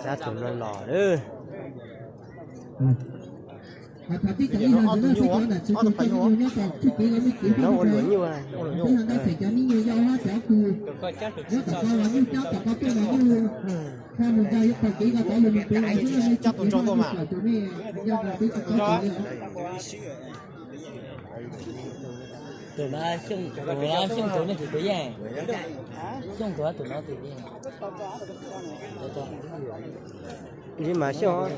Sab tus no los lawm. Ob tug nyuj, ob tug pais nyuj, no ua luam nyuj. Coj tus nraug tuaj mas. Tus no Xyooj tus, nej tus twg yeej? Xyooj tus, tus no tus yeej? Ntsib mas Xyooj.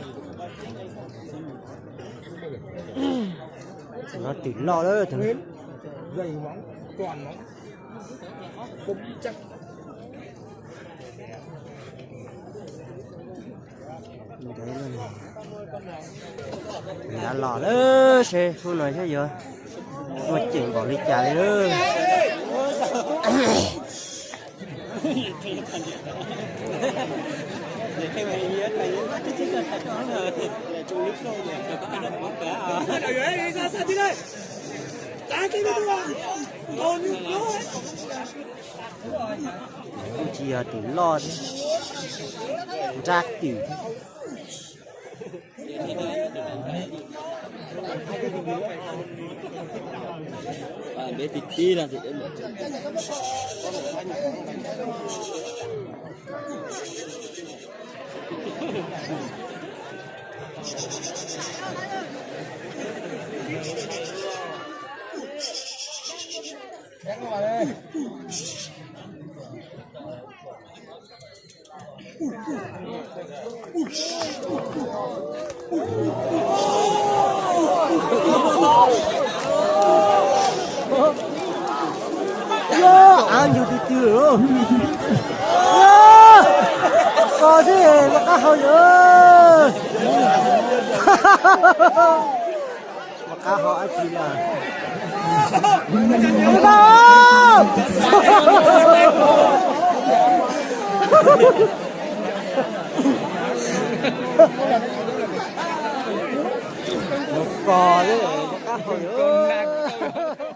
No twm loj lawm. Nrad los lawm, seb hnub no thiab yuav muaj ceem npaum li cas li lawm. Kuj tsis yog twm loj, nrab twm. Av yug twg twg lawm. Koj xwb, qab hau yom. Qab hau dab tsi na. Mus kos li, qab hau yom.